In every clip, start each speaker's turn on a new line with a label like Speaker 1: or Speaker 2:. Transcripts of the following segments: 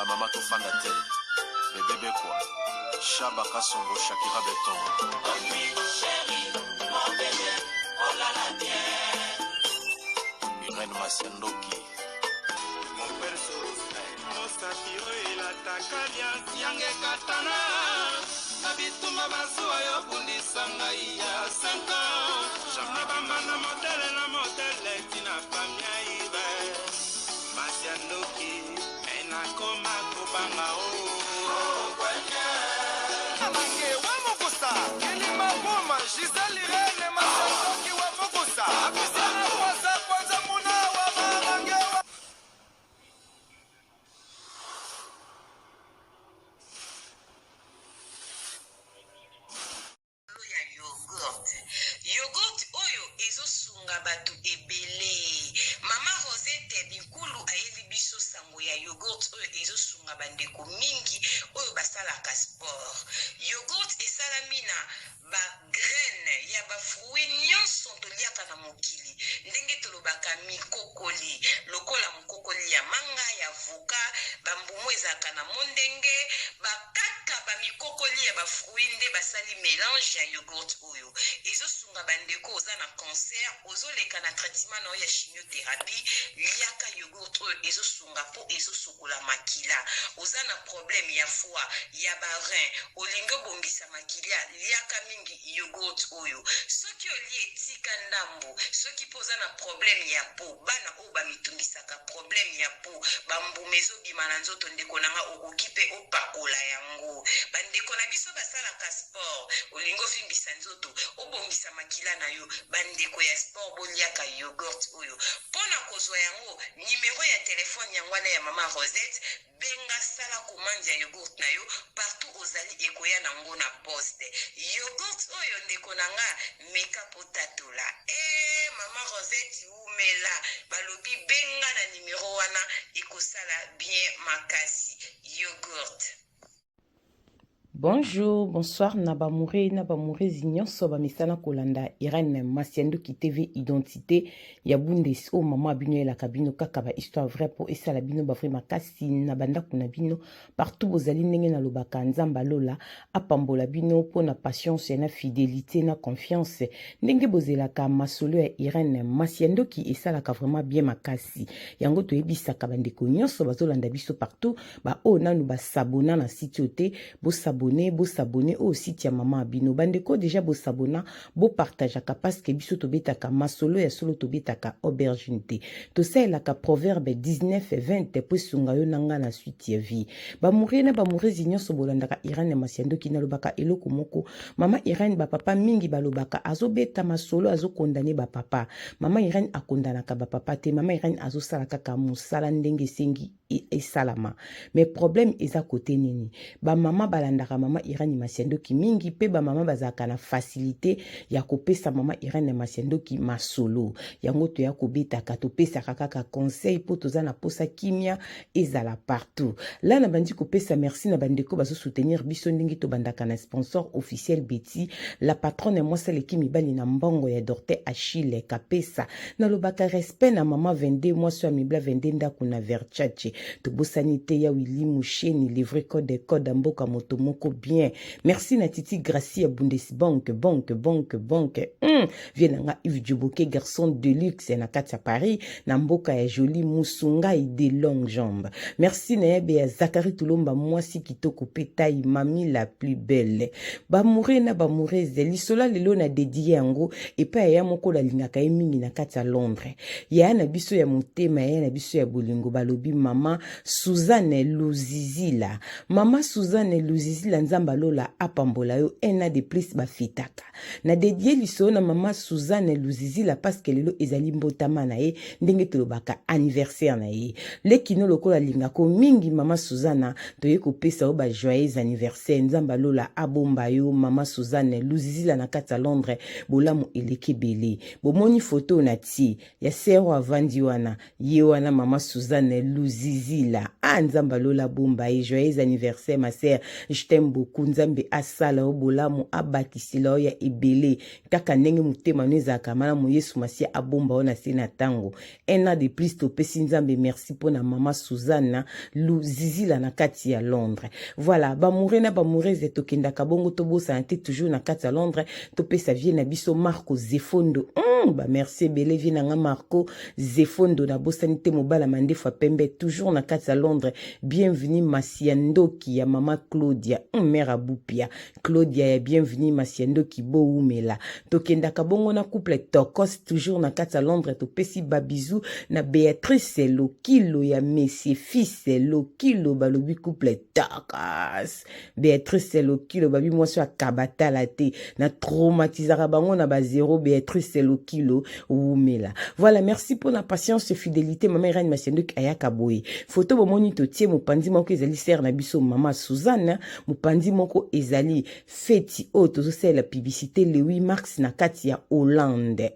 Speaker 1: Ba mama tofanda te. Bebe Bekwa, Shaba Kasongo, Shakira Beton. Irène Masiandoki.
Speaker 2: Mosapi oyo elataka liasi yange ekatana na bitumba bazuwa yo bundisa ngai ya 5 ans na bambanda modele na modele tina famia ibe masi ya ndoki me nakoma kobanga o
Speaker 3: Amange wa Mukusa, Kilima Buma, Gisèle Irene, Masandoki wa Mukusa, Apisiana Kwanza Kwanza Muna wa Mamange wa
Speaker 4: Likolo ya yoghurt. Yoghurt oyo ezo sunga batu ebele. Mama Rosette Binkulu ayeli biso sango ya yoghurt oyo ezo sunga ba ndeko mingi oyo basalaka sport. Yoghurt esalami na ba graines ya ba fruits nionso toliaka na mokili ndenge tolobaka mikokoli lokola mokokoli ya manga, ya avocat, ba mbuma ezalaka na mondenge, ba kaka ba mikokoli ya ba fruits nde basali melange ya yoghurt oyo. Ezo sunga ba ndeko oza na cancer, ozo leka na traitement na yo ya chimiotherapie, liaka yoghurt oyo ezo sunga po ezo sokola makila. Oza na problème ya foie, ya ba reins, olingi obongisa makilia, liaka mingi yoghurt oyo. Soki olie tika ndambu, soki pe oza na problème ya peau, bana oyo ba mitungisaka problème ya peau ba mbuma ezo bima na nzoto ndeko na nga okoki pe opakola yango ba ndeko na biso basalaka sport olingi ovimbisa nzoto obongisa makila na yo ba ndeko ya sport boliaka yoghurt oyo pona kozwa yango numero ya telephone yango wana ya mama Rosette Benga sala commande ya yogourt na yo partout ozali ekoya na ngo na poste. Yogourt oyo ndeko na nga meka po tatola. Eeh maman Rosette wumela balobi benga na numero wana ekosala bien makasi. Yogourt.
Speaker 5: Bonjour, bonsoir na ba moure na ba mourezi nyonso ba misana kolanda Irène Masianduki TV identité ya Bundes o mama bino elaka bino kaka ba histoire vraie po esala bino ba vrai makasi na bandako na bino partout bozali ndenge nalobaka Nzambe lola apambola bino po na patience na fidélité na confiance ndenge bozelaka masolo ya Irène Masiandoki esalaka vraiment bien makasi yango toyebisaka bandeko nyonso bazolanda biso partout ba oyo nanu ba s'abonna na site oyo te bo s'abonner bo s'abonner oyo site ya mama bino bandeko deja bo s'abonna bo partageaka parce que biso tobetaka masolo ya solo tobetaka aubergine te tosalelaka proverbe 19 20 po esunga yo na nga na suite ya vie bamourier na bamourezi nyonso bolandaka Irène Masiandoki nalobaka eloko moko mama Irène bapapa mingi balobaka azobeta masolo azokondane bapapa mama Irène akondanaka bapapa te mama Irène azosala kaka mosala ndenge esengi esalama mais problème eza kote nini bamama balandaka mama Irène Masiandoki mingi mpe bamama bazalaka na facilité ya kopesa mama Irène Masiandoki masolo yango toya kobetaka topesaka kaka conseil mpo toza na posa kimia ezala partout la na bandi kopesa merci na bandeko bazo soutenir biso ndenge tobandaka na sponsor officiel Betty la patronne ya mwasi aleki mibali na mbongo ya Dorte Achille Kapesa nalobaka respect na mama 22 mwasi ya mibla 22 ndako na verchache tobosani te ya Willy Musheni le vrai code code ya mboka moto moko bien merci na Titi Gracie ya Bundesbank banque banque banque vie na nga Yves Djoboke garçon de luxe na kati ya Paris na mboka ya jolie Musungai de longue jambe merci na yabe ya Zachary Tulomba mwasi kitoko pe taille mami la plus belle bamoure na bamourese lisolo lelo na dédié yango epai ya moko nalingaka ye mingi na kati ya Londres yaya na biso ya motema yaya na biso ya bolingo balobi mama Suzanne Luzizila mama Suzanne Luzizila Nzambe alola apambola yo un an de plus bafetaka na dedie lisolo na mama Suzanne Luzizila parce que lelo ezali mbotama na ye ndenge tolobaka anniversaire na ye lekino lokola alingako mingi mama Suzana toye kopesa yo ba joyeux anniversaire Nzambe alola abomba yo mama Suzanne Luzizila na kati ya Londres bolamu eleki ebele bomoni foto na tie ya sero avandi wana ye wana mama Suzanne Luzizila. Luzizila. Ah, Nzambe alola bomba ye. Joyeux anniversaire ma sœur. Je t'aime beaucoup. Nzambe asala yo bolamu, abakisela yo ya ebele. Kaka ndenge motema no ezalaka malamu, Yesu Masiya abomba yo na se na tango. Un an de plus topesi Nzambe merci pona mama Suzanne Luzizila na kati ya Londres. Voilà, ba moure na ba mourese tokendaka bongo tobosana te toujours na kati ya Londres topesa vie na biso Marco Zefondo. Ba merci ebele vie na nga Marco Zefondo nabosani te mobala mandefu ya pembe toujours na kati ya Londres. Bienvenue Masia Ndoki ya mama Claudia, mère Abupia. Claudia ya bienvenue Masia Ndoki bowumela. Tokendaka bongo na couple Tokos toujours na kati ya Londres topesi ba bisous na Beatrice Lokilo ya Monsieur Fils Lokilo balobi couple Tokos. Beatrice Lokilo babi mwasi akabatala te na traumatisaka bango na ba zero. Beatrice Lokilo wumela. Voilà, merci pour la patience et fidélité. Mama Irène Masiandoki ayaka boye. Photo bomoni totie mopanzi moko ezali sœur na biso mama Suzanne, mopanzi moko ezali feti oyo tozosalela publicité le 8 mars na kati ya Hollande.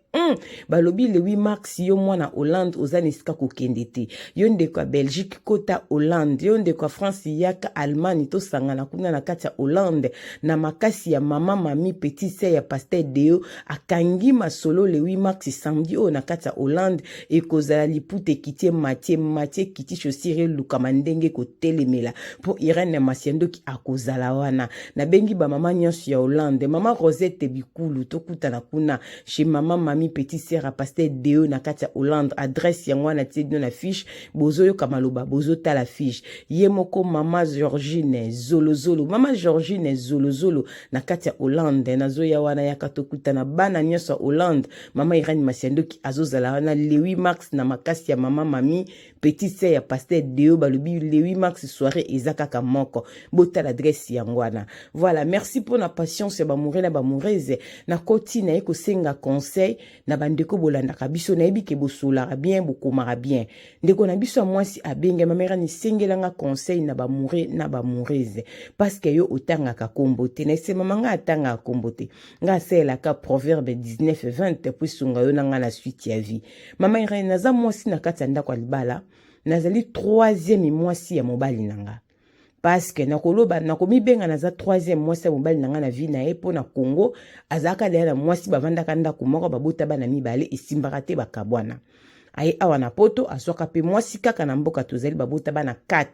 Speaker 5: Balobi le 8 mars yo mwana Hollande oza na esika kokende te. Yo ndeko ya Belgique kota Hollande, yo ndeko ya France yaka Allemagne tosangana kuna na kati ya Hollande na makasi ya mama mami petit sœur ya pasteur Deo akangi masolo le 8 mars samedi oyo na kati ya Hollande ekozala liputa ekitie matie matie ekiti chaussure elukama ndenge kotelemela mpo Irène Masiandoki akozala wana. Nabengi ba mama nyonso ya Hollande, mama Rosette Bikulu tokutana kuna chez mama mami petit sœur ya pasteur Deo na kati ya Hollande. Adresse yango wana tie bino na fiche, bozoyoka maloba bozotala fiche. Ye moko mama Georgine Zolozolo, mama Georgine Zolozolo na kati ya Hollande, nazoya wana yaka tokutana bana nyonso ya Hollande. Mama Irène Masiandoki azozala wana le 8 mars na makasi ya mama mami petit sœur ya pasteur Deo. Balobi le 8 mars soirée eza kaka moko, botala adresse yango wana. Voilà, merci pour la patience ya bamoure na bamourese. Nakoti naye kosenga conseil na bandeko bolandaka biso, nayebi ke bosolaka bien, bokomaka bien. Ndeko na biso ya mwasi abenge mama Irène, esengelanga conseil na bamoure na bamourese parce que yo otangaka kombo te. Na ese mama nga atangaka kombo te, nga asalelaka proverbe 19 20 po esunga yo na nga na suite ya vie. Mama Irène, naza mwasi na kati ya ndako ya libala, nazali troisième mwasi ya mobali na nga. Parce que nakoloba nakomibenga naza troisième mwasi ya mobali na nga na vie na ye, mpo na Congo azalaka deya na mwasi, bavandaka ndako moko, babota bana mibale, esimbaka te, bakabwana. Aye awa na poto azwaka mpe mwasi kaka na mboka tozali, babota bana 4,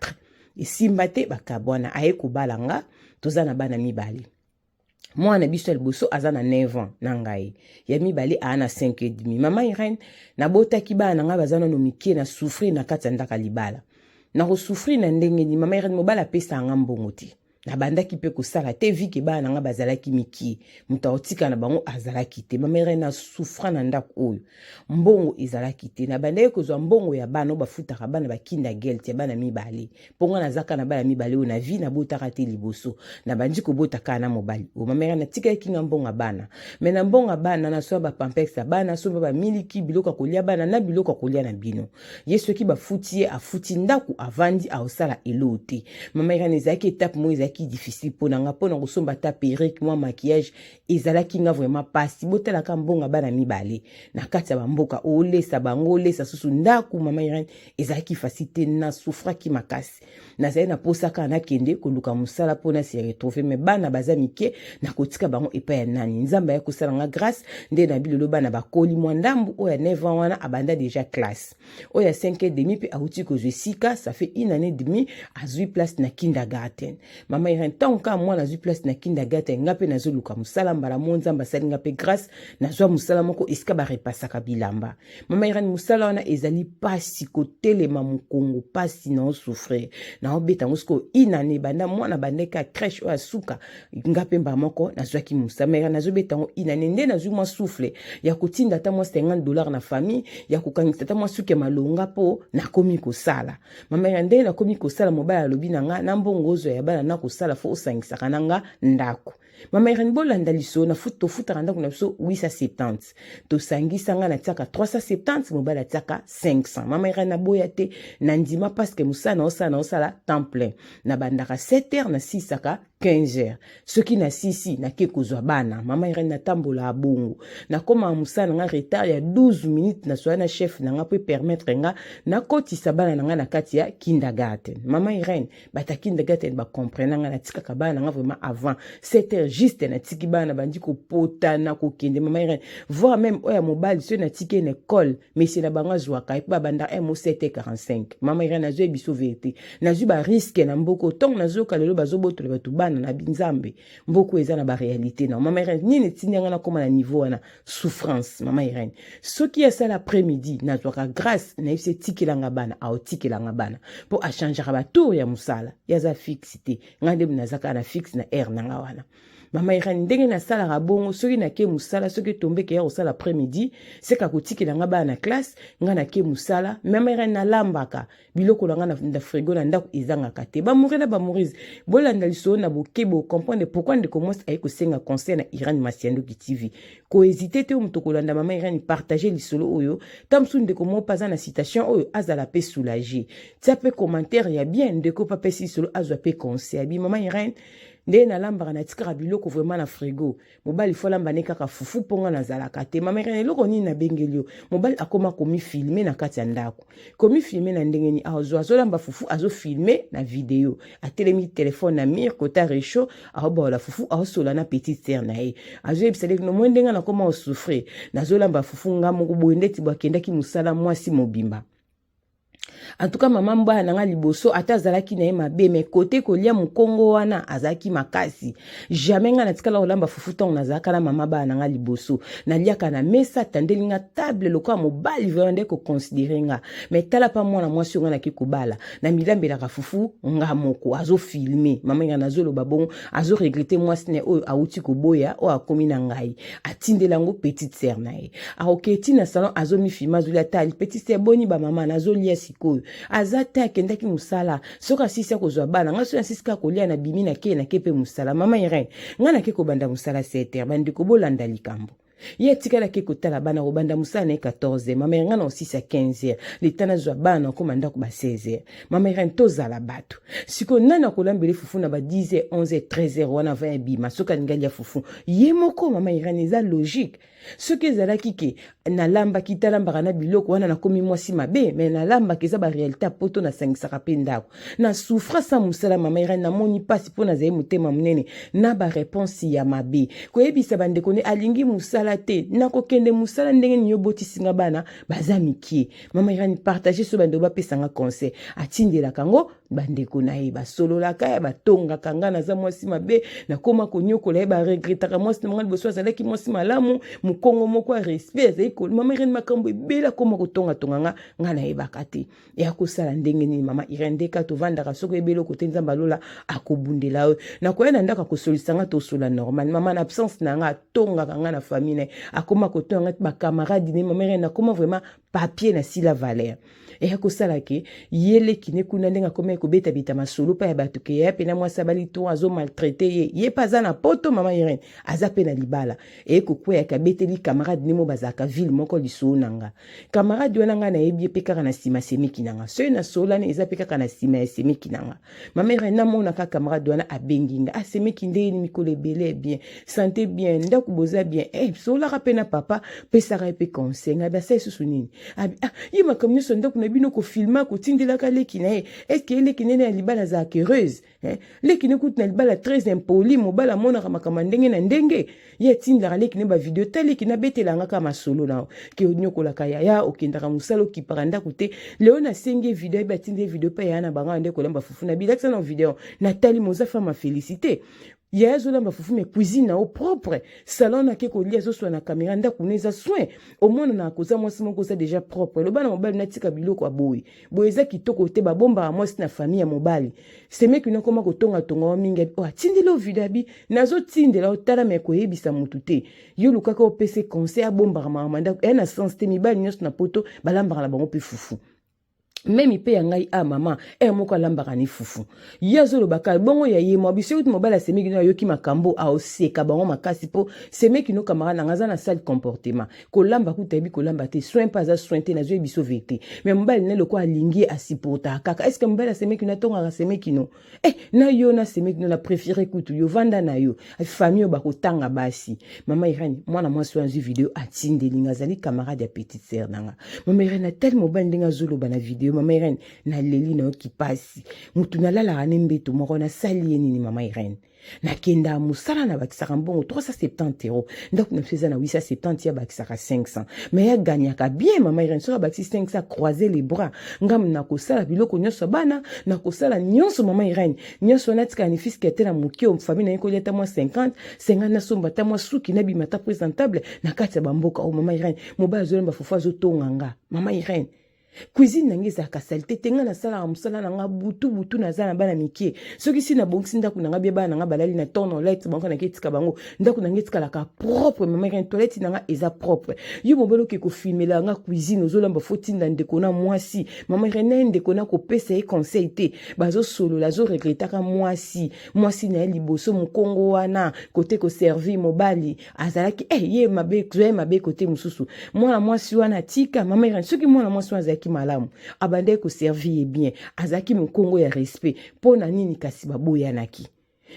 Speaker 5: esimba te, bakabwana. Aye kobala nga, toza na bana mibale. Mwana biso ya liboso aza na 9 ans na ngai ya mibale aa na 5 et demi. Mama Irène, nabotaki bana na ngai baza nano mike, na souffrir na kati ya ndako ya libala. Nakosouffrir na ndenge nini, mama Irène? Mobali apesaka nga mbongo te, nabandaki mpe kosala te vike bana na nga bazalaki mikie, moto akotika na bango azalaki te. Mama Irène, nasouffra na ndako oyo, mbongo ezalaki te. Nabandaki kozwa mbongo ya bana oyo bafutaka bana bakinda gelt ya bana mibale, mpo nga nazaka na bana mibale oyo na vie nabotaka te liboso, nabandi kobota kaka na mobali oyo. Mama Irène, natikaki nga mbongo ya bana, me na mbongo ya bana nasomba bapampex ya bana, nasomba bamiliki, biloko ya kolia bana na biloko ya kolia na bino. Ye soki bafuti ye, afuti ndako, avandi, aosala eloo te. Mama Irène, ezalaki etape moko ezalaki difficile mpo na nga, mpo na kosomba ata perruque, mwa maquillage ezalaki nga vraiment pasi. Botalaka mbongo ya bana mibale na kati ya bamboka, olesa bango, olesa susu ndako. Mama Irène, ezalaki facile te, nasouffraki makasi. Nazali na posa kaka nakende koluka mosala mpo na se retrouver, me bana baza mike, nakotika bango epai ya nani? Nzambe aya kosala nga grâce nde na bilolo bana bakoli mwa ndambu. Oyo ya 9 ans wana abanda déjà classe, oyo ya 5 et demi mpe awuti kozwa esika, ça fait une année demi azwi place na kindergarten. Mama Irène, ntango kaka mwana azwi place na kindergarten, nga mpe nazoluka mosala. Mbala mo Nzambe asali nga mpe grâce, nazwa mosala moko esika barepasaka bilamba. Mama Irène, mosala wana ezali pasi, kotelema mokongo pasi, naosouffrir, naobeta yango sikoyo inane banda mwana bandeki ya crèche oyo asuka. Nga mpe mbala moko nazwaki mosala. Mama Irène, nazobeta yango inane nde nazwi mwa souffle ya kotinda ata mwa 50 $ na famille, ya kokangisa ata mwa suki ya malonga mpo nakomi kosala. Mama Irène, ndenge nakomi kosala, mobali alobi na nga: na mbongo ozwa ya bana na kosala, fo osangisaka na nga ndako. Mama Irène, bolanda liso na tofutaka ndako na biso 870, tosangisa, nga natiaka 370, mobali atiaka 500. Mama Irène, naboya te, na ndima, parce que mosala naosala, naosala temps plein, nabandaka 7 heures, nasisaka 15 heures. Soki nasisi, nake kozwa bana. Mama Irene, natambola bongo, nakomaka mosala na nga retard ya 12 minutes. Nasoya na chef na nga mpo epermettre nga nakotisa bana na nga na kati ya kindergarten. Mama Irene, bato ya kindergarten bacomprena nga. Natikaka bana na nga vraiment avant 7 heures juste. Natiki bana, bandi kopotana kokende. Mama Irene, voire même oyo ya mobali, soki natiki ye na école, monsieur na bango azwaka ye mpo babanda mo 7 h 45. Mama Irene, nazwi biso vérité, nazwi barisque na mboka. Ntongo nazoyoka lelo bazobotola bato bana na binzambe, mboka eza na baréalité na. Mama Irene, nini etindi yanga nakóma na niveau wana? Souffrance. Mama Irene, soki asala après midi, nazwaka grâce, nayebisi etikelanga bana, aotikelanga bana mpo achangeaka batour ya mosala. Ye aza fixe te, ngai nde naza kaka na fixe na heure na nga wana. Mama Irene, ndenge nasalaka bongo, soki nake mosala, soki etombeke ya kosala après midi, seka kotikela nga bana na classe, nga nake mosala. Mama Irene, nalambaka biloko na nga na frigo na ndako, ezangaka te. Bamouri na bamourise, bolanda lisolo na boke, bocomprendre pourquoi ndeko mwasi aye kosenga conseil na Irene Masiandoki TV. Kohésiter te, oyo moto kolanda mama Irene, partage lisolo oyo. Ta mosusu ndeko moko mpe aza na situation oyo, azala mpe soulagé. Tia mpe commentaire ya bien. Ndeko mpe apesi lisolo, azwa mpe conseil. Abi: "Mama Irene, nde nalambaka, natikaka biloko vraiment na frigo. Mobali fo alamba ne kaka fufu mpo nga nazalaka te." Mama Irene, eloko nini nabengeli yo? Mobali akóma komifilmer na kati ya ndako. Komifilmer na ndenge nini? Azwa, azolamba fufu, azofilmer na video, atelemi telefone na mur kota réchaud, aobaola fufu, aosola na petite sœur na ye, azoyebisa leki no: "Moi, ndenge nakóma osouffrir, nazolamba fufu nga moko boye." Ndeti bo akendaki mosala mwasi mobimba. En tout cas, mama mbaya na nga liboso, ata azalaki na ye mabe, mais kote kolia mokongo wana azalaki makasi. Jamais nga natikala kolamba fufu. Ntango nazalaka na mama baya na nga liboso, naliaka na mesa, atandeli nga table lokola mobali, vraiment nde koconsidérer nga. Mais tala pa mwana mwasi oyo nga naki kobala, na milambelaka fufu nga moko, azofilmer. Mama nga nazoloba bongo, azoregretter mwasi na ye oyo awuti koboya, oyo akomi na ngai, atindela yango petite sœur na ye. Akoke ti na salon, azomifilmer, azolia. Tali petite sœur: "Boni bamama, nazolia sikoyo." Aza te, akendaki mosala. Soki asisi, akozwa bana. Ngai soki asisi kaka kolia, na bimi, nake nake mpe mosala. Mama Irene, ngai nake kobanda mosala 7 heures. Bandeko, bolanda likambo. Ye atikalaki kotala bana, kobanda mosala na ye 14 heures. Mama Irene, na osisa 15 heures, leta nazwa bana, nakóma ndako ba 16 heures. Mama Irene, tozala bato. Sikoyo nani akolambela fufu na ba 10 heures, 11 heures, 13 heures wana avant ebima, soki alingi alia fufu ye moko? Mama Irene, eza logique. Soki ezalaki ke nalambaki, talambaka na biloko wana, nakomi mwasi mabe. Mais nalambaka, eza baréalité ya poto. Nasangisaka mpe ndako, na souffrance ya mosala. Mama Irene, namoni mpasi mpo nazali motema monene na baréponse ya mabe koyebisa bandeko ne alingi mosala te. Nakokende mosala ndenge nini? Obotisinga bana baza mikie. Mama Irene, partage so bandeko bapesanga conseil. Atindelaka yango bandeko na ye, basololaka ya batongaka nga naza mwasi mabe, nakóma konyokola ye, baregretaka mwasi na bango liboso azalaki mwasi malamu, mokongo moko ya respect azali. Mama Irene, makambo ebele akóma kotongatonga nga, nga nayebaka te eya kosala ndenge nini. Mama Irene, ndeka tovandaka, soki oyebeli oko te, Nzambe alola akobundela yo. Nakoya na ndako, akosolisa nga, tosola normal. Mama, na absence na nga, atongaka nga na famille na ye, akóma kotonga nga bacamarade ne. Mama Irene, nakóma vraiment papier na sila valeur. Eya kosala ke ye leki ne kuna, ndenge akomi kobetabeta masolo mpa ya bato ke yaya mpe na mwasi abali to azomaltraiter ye, ye mpe aza na poto. Mama Irene, aza mpe na libala. Eye kokweyaka, abeteli camarade ne mo bazalaka ville moko lisolo na nga. Camarade wana, ngai nayebi ye mpe kaka na nsima semeki na nga. Soki nasolani, eza mpe kaka na nsima ya semeki na nga. Mama Irene, namonaka camarade wana abengi nga: "Asemeki, ndeni mikolo ebele? Bien, santé bien, ndako boza bien?" Eh, solaka mpe na papa, pesaka ye mpe conseil. Ngai basala lisusu nini? Abi: "Ah, ye makambo nyonso ndako na bino, kofilmer, kotindelaka leki na ye. Est-ce leki nene ya libala azalaka heureuse, eh? Leki ne kutu na libala très impoli, mobali amonaka makambo ya ndenge na ndenge. Ye atindelaka leki ne bavideo. Ta leki nabetelanga kaka masolo na ke onyokolaka yaya, okendaka mosala, okipaka ndako te. Lelo nasengi ye video, ayebi atindi ye video mpe yaya na bango nde kolamba fufu. Na bilakisa na video, natali moza femme ya félicité. Yaya azolamba fufu, mais cuisine na yo propre, salon nake kolia, azoswa na caméra, ndako na eza soin, omonana koza mwasi moko oza déjà propre. Loba na mobali natika biloko ya boye boye, eza kitoko te. Babombaka mwasi na famille ya mobali." Semeki nakoma kotongatonga wa mingi. Abi: "Oh, atindeli o video." Abi: "Nazotindela, otala, me koyebisa motu te. Yo lukaka opesa conseil, abombaka makambo ndako eya na sens te. Mibali nyonso na poto balambaka na bango mpe fufu." Meme mpe ya ngai a mama ere moko alambaka ni fufu, ye azoloba kaka bongo ya ye mwa biso. Euti mobali asemeki no, ayoki makambo, aoseka bango makasi, mpo semeki no camarade nanga aza na sale comportement. Kolamba kuta ayebi kolamba te, soin mpe aza soin te. Nazoyebi biso vérité, mais mobali ne lokola alingi ye, asupportaka kaka. Est ce que mobali asemeki no atongaka semeki no? Eh, na yo na semeki no, na préféré kutu yo vanda na yo. Famille oyo bakotanga basi. Mama Irene, mwana mwasi oyo azwi video atindeli nga, azali camarade ya petite sœur na nga. Mama Irene, atali mobali ndenge azoloba na video. Mama Irene, naleli, nayoki pasi. Motu nalalaka ne mbeto moko, nasali ye nini? Mama Irene, nakenda mosala, nabakisaka mbongo 370 euro. Ndako na biso eza na 870, ye abakisaka 500, mais ye aganyaka bien. Mama Irene, soki abakisi 500, croiser les bras, ngamu nakosala biloko nyonso ya bana, nakosala nyonso. Mama Irene, nyonso wana atikala ni fiske te na moke. Famille na ye kolia ata mwa 50 50, nasomba ata mwa suki, nabima ata présentable na kati ya bamboka oyo. Mama Irene, mobali azolemba fufu, azotonga nga. Mama Irene, cuisine na ngai ezalaka saleté te. Ngai nasalaka mosala na nga butu butu, naza na bana mike. Soki si nabongisi ndako na ngai bie, bana na ngai balali na toilette, bango nake etika bango, ndako na ngai etikalaka propre. Mama Irene, toilette na ngai eza propre. Yo mobali oke kofilmela nga cuisine, ozolamba, fotinda ndeko na mwasi. Mama Irene, na ye ndeko na kopesa ye conseil te. Bazosolola, azoregretaka mwasi na ye liboso, mokongo wana kote koservir mobali azalaki eh, ye mabe, ye mabe kote mosusu. Mwana mwasi wana tika. Mama Irene, soki mwana mwasi wana azalaki malamu, abandaki koservir ye bien, azalaki mokongo ya respect, mpo na nini kasi baboyanaki?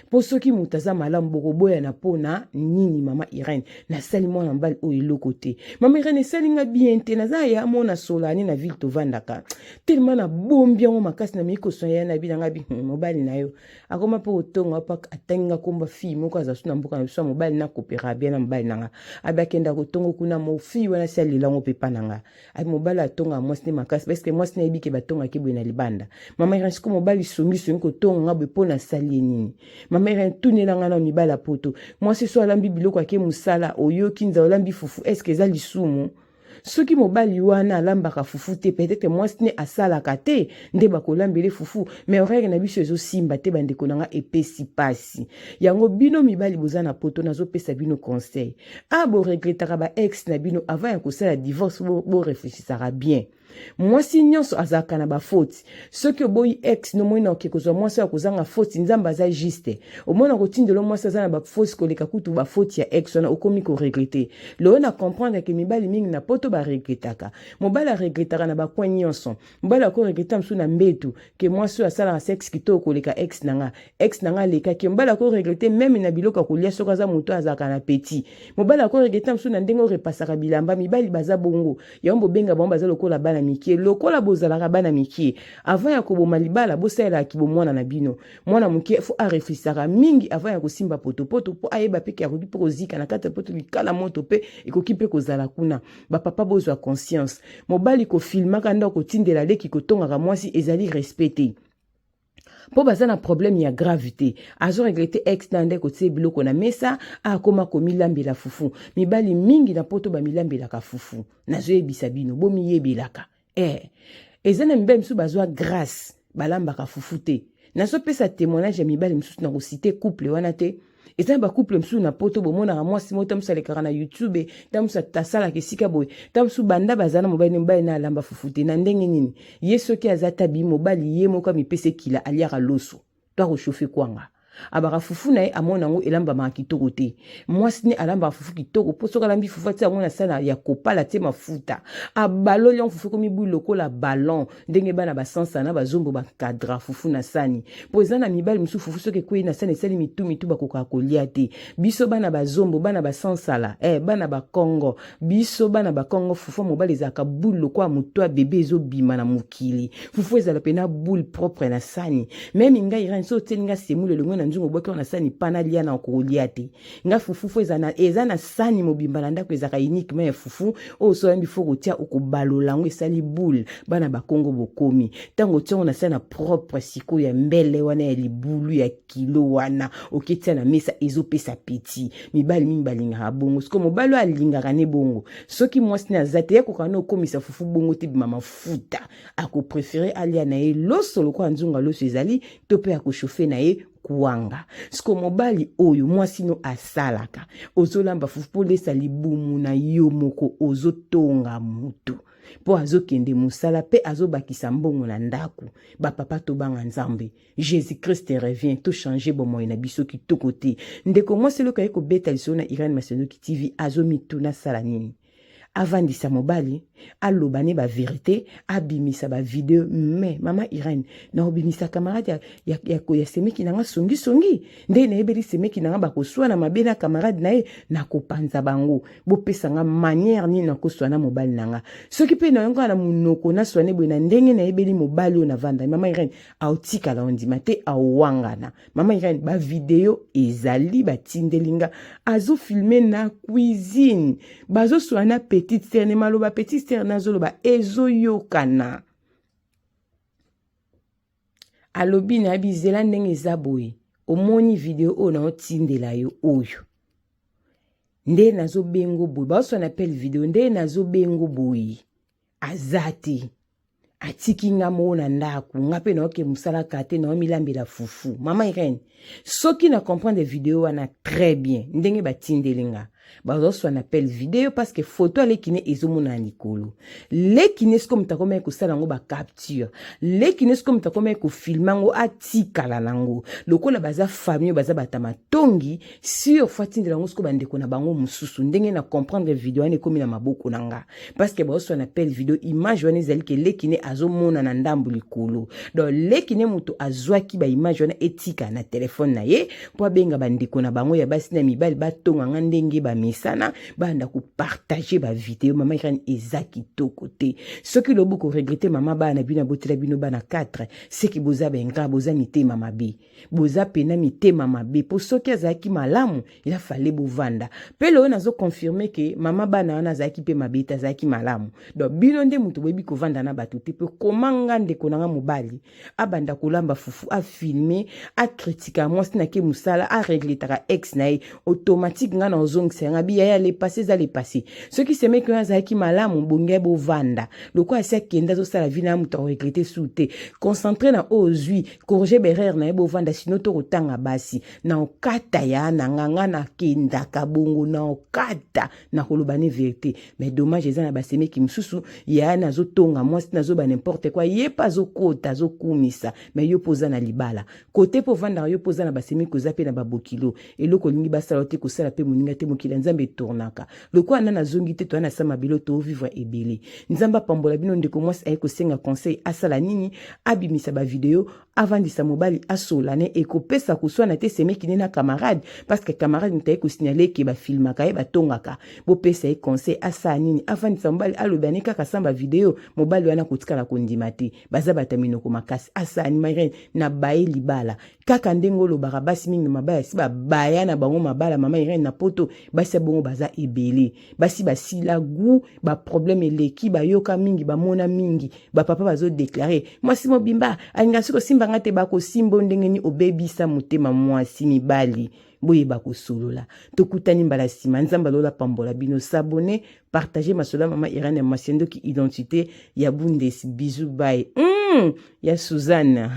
Speaker 5: Mpo soki moto aza malamu, bokoboyana mpo na nini? Mama Irene, nasali mwana mobali oyo eloko te. Mama Irene, esali nga bien te. Naza ya mona solani na ville tovandaka, telema nabombi yango makasi na mei koswa ya na bi na nga bi mobali na yo akoma mpe kotonga mpa atangi nga komba fille moko aza su na mboka na biso ya mobali. Nakopera bien na mobali na nga, abi akenda kotongo kuna. Mo fille wana si alelango mpe epa na nga, abi mobali atonga mwasi nde makasi, parce que mwasi nayebi ke batongaki boye na libanda. Mama Irene, siko mobali songisongi kotonga nga boye, mpo nasali ye nini? Mama Irene, tunela nga na mibali ya poto. Mwasi so alambi biloko, ake mosala, oyoki nzala, olambi fufu, est-ce eza lisumu? Soki mobali wana alambaka fufu te, peut-être mwasi ne asalaka te nde bakolambele fufu. Mais horaire na biso ezosimba te, bandeko na nga, epesi pasi yango. Bino mibali boza na poto, nazopesa bino conseil. A boregretaka ba ex na bino, avant ya kosala divorce, boreflechisaka bien. Mwasi nyonso azalaka na bafoti. Soki oboyi ex, nomoi na oke kozwa mwasi oyo akozanga foti. Nzambe aza juste, omona kotindela mwasi aza na bafoti koleka kutu bafoti ya ex wana, okomi koregretter. Lelo na comprendre ke mibali mingi na poto baregretaka. Mobali aregretaka na bacoin nyonso. Mobali akoregretter mosusu na mbetu ke mwasi oyo asalaka sexe kitoko koleka ex na nga, ex na nga alekaki. Mobali akoregretter même na biloko ya kolia, soki aza moto azalaka na petit. Mobali akoregretter mosusu na ndenge orepasaka bilamba. Mibali baza bongo, yango bobenga bango baza lokola bana mike. Lokola bozalaka bana mike, avant ya koboma libala, bosalelaka bomwana na bino. Mwana moke faut areflechisaka mingi avant ya kosimba potopoto, mpo ayeba mpe ke akoki mpe kozika na kati ya poto, likala moto mpe ekoki mpe kozala kuna. Bapapa, bozwa conscience. Mobali kofilmaka ndako, kotindela leki kotongaka mwasi, ezali respect te, mpo baza na problème ya grave te. Azoregretter ex na nde kotia biloko na mesa, akoma komilambela fufu. Mibali mingi na poto bamilambelaka fufu, nazoyebisa bino, bomiyebelaka. Eza na mibali mosusu bazwa grâce, balambaka fufu te. Nazopesa témoignage ya mibali mosusu, na kociter couple wana te. Eza na bacouple mosusu na poto, bomonaka mwasi moko, ta mosusu alekaka na YouTube, ta mosusu asalaka esika boye, ta mosusu banda baza na mobali, mobali na alamba fufu te. Na ndenge nini? Ye soki aza tabi mobali, ye moko amipesa ekila, aliaka loso to akochauffer kwanga, abaka fufu na ye, amona yango elambamaka kitoko te. Mwasi ne alambaka fufu kitoko, mpo soki alambi fufu, atia yango na sala ya kopala, tie mafuta, abaloli yango, fufu ekomi bui lokola ballon, ndenge bana basansa na bazombo bakadra fufu na sani. Mpo eza na mibali mosusu, fufu soki ekwei na sani, esali mitu mitu, bakokaka kolia te. Biso bana bazombo, bana basansala, bana bakongo, biso bana bakongo, fufu ya mobali ezalaka boule lokola moto ya bebe ezobima na mokili. Fufu ezala mpena boule propre na sani. Même ngai Irene, so otieli nga semoule elongo na nzungu, obwaki na sani, pana lia na kolia te. Nga fufu fo eza na sani mobimba na ndako, ezalaka uniquement ya fufu. Oyo so oyambi, fo kotia, okobalola yango, esali boule. Bana bakongo, bokomi ntango otia yango na sani na propre, sikoyo ya mbele wana ya libulu ya kilo wana, oketia na mesa, ezopesa peti. Mibali mingi balingaka bongo. Sikoyo mobali oyo alingaka ne bongo, soki mwasi ne aza te, yakoka na okomisa fufu bongo te, bima mafuta, akopréférer alia na ye loso lokola nzunga loso ezali, to mpe akochauffer na ye. kwanga. Siko mobali oyo mwasi no asalaka, ozolamba fufu mpo olesa libumu na yo moko, ozotonga mutu mpo azokende mosala mpe azobakisa mbongo na ndako. Bapapa, tobanga Nzambe. Jésus Christ revient, to changer bomoi na biso kitoko te. Ndeko mwasi eloko aye kobeta lisolo na Irène Masendoki TV, azomituna sala nini? Avandisa mobali, aloba ne ba verite, abimisa ba video. Mais mama Irène, na obimisa camarade ya, ya, ya, ya semeki na nga songi songi, nde nayebeli semeki na nga bakoswana mabe na camarade na ye, nakopanza bango. Bopesa nga manière nini nakoswana mobali na nga? Soki mpe na yango na monoko naswane boye na ndenge nayebeli mobali oyo navanda, mama Irène aotikala ondima te, aowangana. Mama Irène, ba video ezali batindeli nga, azofilme na cuisine, bazoswana petite sœur ne maloba petite sœur nazoloba ezoyokana. Alobi na bizela ndenge eza boye, omoni video oyo naotindela yo oyo nde nazobengo boye, baoswana appel video nde nazobengo boye, aza te, atiki nga moko na ndako, nga mpe naoke mosala ka te, naomilambela fufu. Mama Irene, soki na comprendre video wana très bien ndenge batindeli nga, bazoswana appel video parce que photo aleki ne ezomonana likolo. Leki ne sikoyo moto akomaki kosala yango bacapture, leki ne sikoyo moto akomaki kofilme yango, atikala nango lokola baza famille, baza bata matongi sur fo atindela yango sikoyo bandeko na bango mosusu. Ndenge na comprendre video wana ekomi na maboko na nga parce que baoswana appel video, image wana ezali ke leki ne azomona na ndambo likolo. Donc leki ne moto azwaki baimage wana etika na telefone na ye mpo abenga bandeko na bango ya basi na mibali batonga nga ndenge bamesana, banda kopartage bavideo. Mama Irene, eza kitoko te. Soki lobi koregrete mama bana na bino abotela bino bana 4, seki boza baingra, boza mitema mabe, boza pena mitema mabe. Mpo soki azalaki malamu, il fallait bovanda. Mpe loyo nazoconfirme ke mama bana wana azalaki mpe mabe te, azalaki malamu. Donc bino nde moto boyebi kovanda na bato te. Mpe koma nga ndeko na nga mobali abanda kolamba fufu, afilme, akritika mwasi na ke mosala, aregletaka ex na ye, automatique nga na ozongisa yanga bi yaya, le passé eza le passé. Soki semeki wana azalaki malamu, bonge bovanda. Lokola asi akende, azosala vi na moto, akoregrete su te. Concentre na oyo ozwi, corrige berere na ye, bovanda. Sino to kotanga basi na okata ya na nga, nga nakendaka bongo na okata na koloba ne verité. Mais dommage, eza na basemeki mosusu ya nazotonga mwasi, nazoba n'importe quoi, ye mpe azokota, azokumisa. Mais yo mpo oza na libala kote mpo ovandaka, yo mpo oza na basemeki, oza mpe na babokilo, eloko olingi basala te, kosala mpe moninga te. Mokili ya Nzambe etournaka lokola nana azongi te, toya na sa mabelo, tovivre ebele. Nzambe apambola bino. Ndeko mwasi aye kosenga conseil, asala nini? Abimisa bavideo, avandisa mobali, asola ne, ekopesa koswana te semeki ne na camarade, parce que camarade moto aye kosignale ke bafilmaka ye, batongaka. Bopesa ye conseil, asala nini? Avandisa mobali, aloba ne kaka samba video, mobali wana kotikala kondima te, baza bata minoko makasi. Asala nini? Marine na baye libala kaka ndenge olobaka, basi mingi na mabala si babaya na bango mabala. Mama Irene, na poto basi ya bongo baza ebele, basi basila gu, baproblème eleki, bayoka mingi, bamona mingi. Bapapa bazodeklare mwasi mobimba alinga soki osimbanga te, bakosimba ndenge nini? Obebisa motema mwasi. Mibali, boyeba kosolola. Tokutani mbala nsima. Nzambe alola pambola bino. S'abonner, partager masolo ya mama Irene Masiandoki, identité ya Bundes. Bisous, bye. Ya Suzanne,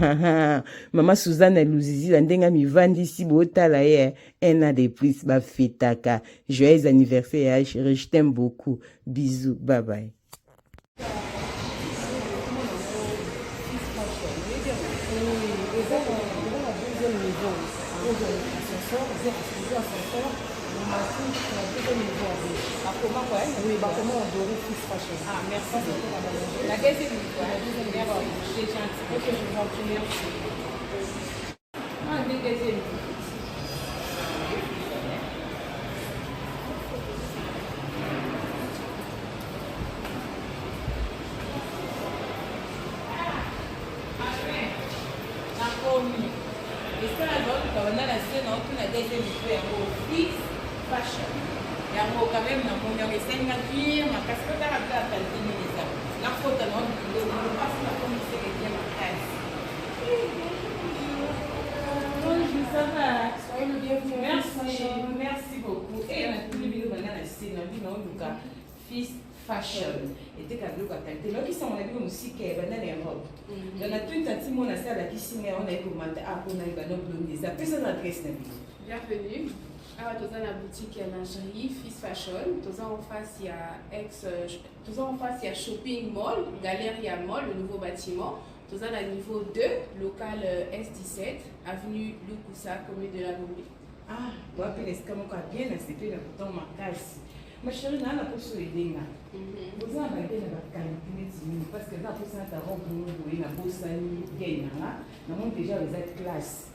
Speaker 5: mama Suzanne Luzizila, ndenge amivandisi, botala ye, un an de plus bafetaka. Joyeux anniversaire ya chérie, je t'aime beaucoup, bisous, bye bye.
Speaker 6: Oui, bakoma odore fils fashion.
Speaker 7: Ah, merci. La deuxième niveau. La deuxième niveau. C'est gentil.
Speaker 6: Ok, je vous en prie, merci.
Speaker 7: Ah, deuxième niveau. Nakomi esika nazotuka banda na se, naotuna deuxième niveau yango fils fashion yango. Quand même namoni yango, esalinga bien makasi. Kotaka mpe ya qualité nini eza, nakota na biloko mpasi, nakomi seke bien makasi. Bonjour, ça va?
Speaker 6: Soyez le bienvenu.
Speaker 7: Merci, merci beaucoup. Et natuni bino banda na se, na bino oluka fils fashion. Eteka biloko ya qualité. Nayoki sango na bino mosika ya banda na Europe. Donc na tuni tanti mona se alakisi ngai yango naye komata a mpo nayeba no bilongi eza. Pesa na adresse na bino.
Speaker 8: Bienvenue. Awa toza na boutique ya lingerie Fils Fashion. Toza en face ya ex toza en face ya shopping mall, Galeria Mall, le nouveau bâtiment. Toza na niveau 2, local S17, avenue Lukusa, commune de la Gombe.
Speaker 7: Ah, wapi na esika moko ya bien nasepeli na kotango makasi. Ma chérie, naa na poso edenga. Boza na ba gaine na ba qualité neti nini? Parce que eza na posa nata robe moko boye nabosani gaine na nga. Namoni déjà eza classe.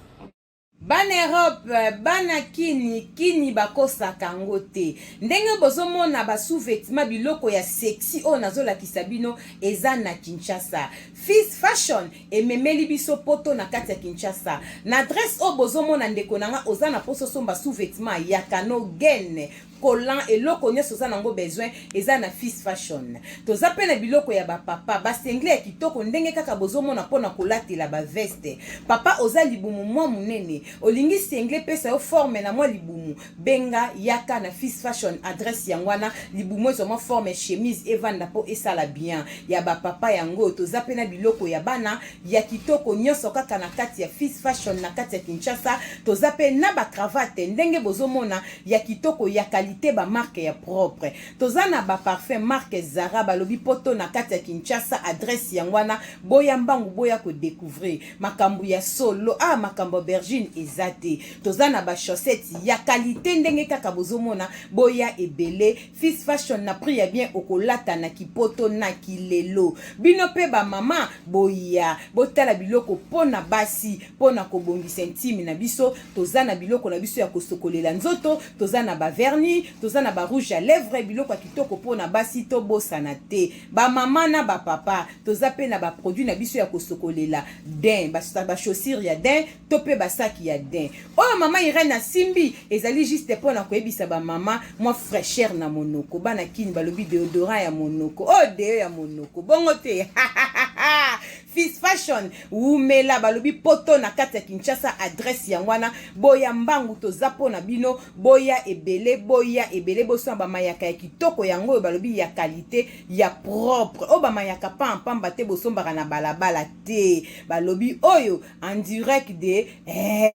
Speaker 5: Bana Europe, bana kini, kini bakosaka yango te. Ndenge bozomona ba sous-vêtements biloko ya sexy oyo nazolakisa bino eza na Kinshasa. Fils Fashion ememeli biso poto na kati ya Kinshasa. Na adresse oyo bozomona ndeko na nga oza na posa osomba sous-vêtements ya kano gaine collant eloko nionso oza nango besoin eza na Fils Fashion. Toza pe na biloko ya ba papa, ba singlet ya kitoko ndenge kaka bozomona pona kolatela ba veste. Papa oza libumu mwa munene olingi singlet epesa yo forme na mwa libumu benga yaka na Fils Fashion adresse yango wana libumu ezwa mwa forme chemise evanda po esala bien. Ya ba papa yango oyo toza pe na biloko ya bana ya kitoko nionso kaka na kati ya Fils Fashion na kati ya Kinshasa. Toza pe na ba cravate ndenge bozomona ya kitoko ya qualite ba marque ya propre toza na ba parfum marque Zara balobi poto na kati ya Kinshasa adresse yango wana boya mbangu boya ko decouvrir makambu ya solo ah makambu aubergine eza te toza na ba chaussettes ya qualite ndenge kaka bozomona boya ebele Fils Fashion na prix ya bien okolata na kipoto na kilelo bino pe ba mama boya botala biloko pona basi pona kobongisa intime na biso toza na biloko na biso ya kosokolela nzoto toza na ba vernis toza na ba rouge à lèvres biloko ya kitoko pona basi tobosana te ba mama na ba papa toza pe na ba produit na biso ya kosokolela dain ba, ba chaussures ya dain to pe ba saki ya dain oyo mama Irène asimbi ezali juste pona koyebisa ba mama mwa fraîcheur na monoko bana kini balobi deodorant ya monoko oyo oh, deo ya monoko bongo te. Fils Fashion wumela balobi poto na kati ya Kinshasa adresse yango wana boya mbangu toza po na bino boya ebele boya ebele bosomba ba mayaka ya kitoko yango oyo balobi ya qualite ya propre oyo ba mayaka pamba pamba te bosombaka na balabala te balobi oyo en direct de eh.